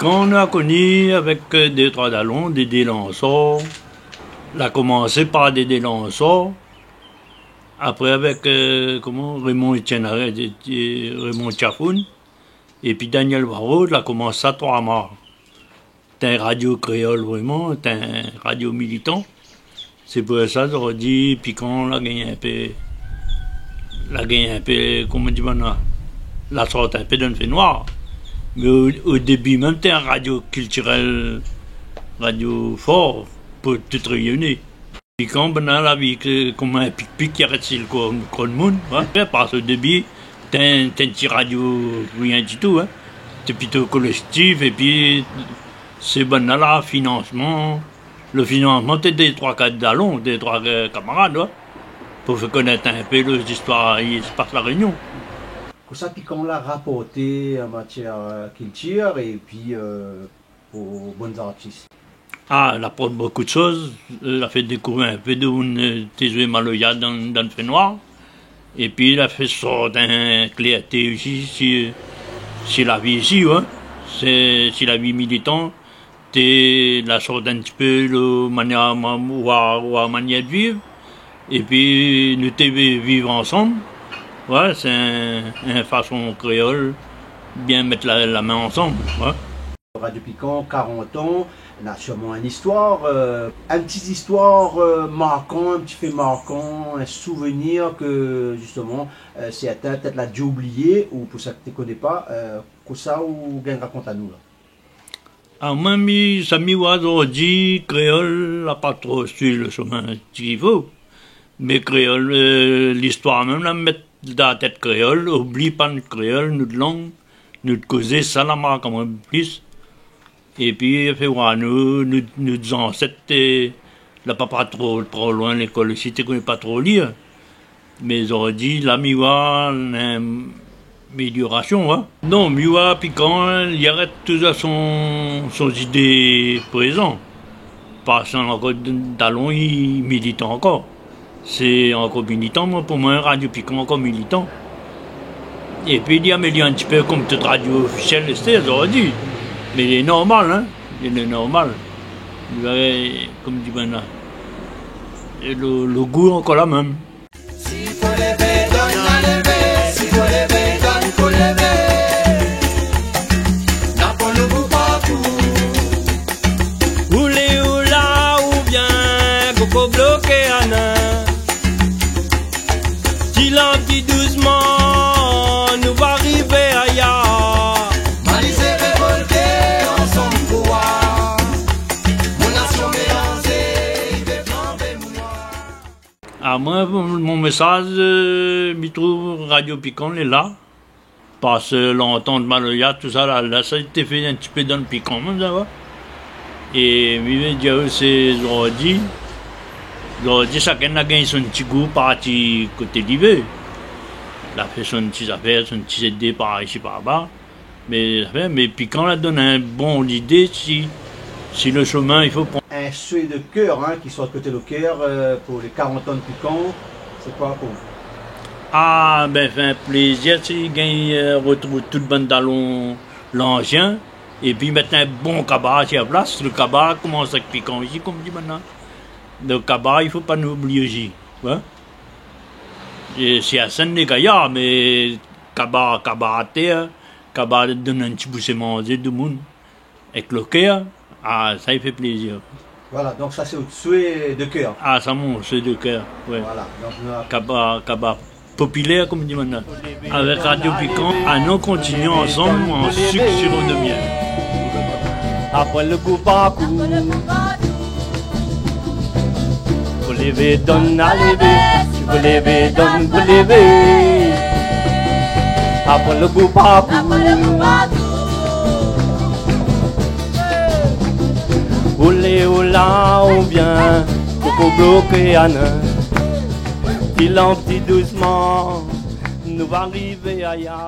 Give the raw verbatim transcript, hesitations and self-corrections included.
Kan nou la koni avèk, euh, dé troi dalon, Dédé Lansor, la komansé par Dédé Lansor, apré avèk, euh, koman, Raymond Etienne, euh, Raymond Tiafoun, épi Daniel Barraud, la komans sa Troi Mar. Té in radio kréol vréman, té in radio militan. Sé pou sa zordi Pikan la gingn in pé, la gingn in pé, koman di banna, la sort in pé dan fénoir. Mé o, o débi mèm té in radio kiltirèl, radio for pou tout Rényoné. Pikan, banna la vi ke, kom in pikpik ki arèt si lo kor, kor d'moun, in. Parske o débi té in, té in ti radio, rien ditou, in. Té plito kolèktif, épi sé banna la, finansman, lo finansman té dé troi kat dalon, dé troi, euh, kamarad, in, pou fé konèt in pé lo zistoir i spas La Rényon. Kosa Pikan la raporté an matièr, euh, kiltir, épi, euh, pou bann zartis. Ah, la aprann bonpé de shoz, la fé dékouvèr in pé de moun, euh, té zoué maloya dan, dan fénoir. Épi la fé sort in klèrté osi si, si la vi isi, in. Sé, si la vi militan, té la sort in ti pé lo manièr, ma-, oir, oir manièr de viv. Épi nou té vi-, viv ansanm. Oué, sé in, in fason kréol bien mèt la, la min ansanm, oué. Radio Pikan, karant an, na sirman in zistoir, euh, in ti zistoir, euh, markan, in ti fé markan, in souvenir ke, zistoman, euh, sèrtin pétèt la dé oublié, ou pou sak té koné pa, euh, kosa ou gingn rakont anou la ? Ah, moin, mi, sa mi oi zordi, kréol la pa tro suiv lo shomin k'i fo. Mé kréol, euh, listoir mèm la mèt dan la tèt kréol, oubli pa nout kréol, nout lang, nout kozé, sa la mark amoin plis. Épi fé oir nou, nout, nout zansèt, euh, la pa, pa tro, tro loin lékol osi, té koné pa tro lir. Mé zordi la mi oi in améliorasion, in. Non, mi oi Pikan, li arèt touzour son, son zidé prézan. Parske ankor dalon, li militan ankor. Sé ankor militan, moin, pou moin, Radio Pikan ankor militan. Épi li amélior in ti pé kom tout radio ofisièl, sé zordi. Mé lé normal, in. Lé normal. Li va, kom di banna, é lo, lo gou ankor la mèm. Si fo lévé, donn la lévé, si fo lévé, donn pou lévé. Na pwin lo gou partou. Ou lé ou la, ou bien, koko bloké anan. Ti lan, ti dousman, nou va rivé aya. Malizé révolté, ansanm pou oir. Mon nasion mélanzé, i vé flanbé mon noir. Ah, moin, mon, mon mésaz, euh, mi trouv Radio Pikan lé la. Parske lontan maloya, tousa la, la sa té fé in ti pé dan Pikan mèm, sa va. É mi vé dir, sé zordi, zordi, shakinn la gingn son ti gou parti koté li vé. La fé son ti zafèr, son ti zidé par isi, par ba. Mé, mé Pikan la donn in bon lidé si, si lo shomin i fo pran. In soué de kèr, in, ki sort koté lo kèr, euh, pou lé karant an de Pikan, sé koi pou ou ? Ah, bin, fé in plézir si gingn, euh, rotrouv tout bann dalon lansien, épi mèt in bon kabar si la plas. Lo kabar komans avèk Pikan isi, kom di banna. Donk kabar, i fo pa nou oublié osi, in. É si la sèn lé gayar, mé kabar, kabar atèr, kabar donn in ti bousé manzé domoun. Èk lo kèr, ah, sa i fé plézir. Voilà, donk sa sé out soué de kèr. Ah, sa mon soué de kèr, oué. Voilà, donk nou la... Kabar, kabar popilèr, kom di banna. Avèk Radio Pikan, anon kontinié ansanm an sik siro de mièl. Apré lo gou partou. Fo lévé, donn a lévé, si fo lévé, donn pou lévé. Apré lo gou partou. Ou lé ou la, ou bien, koko bloké anan. Ti lan, ti dousman, nou va rivé aya.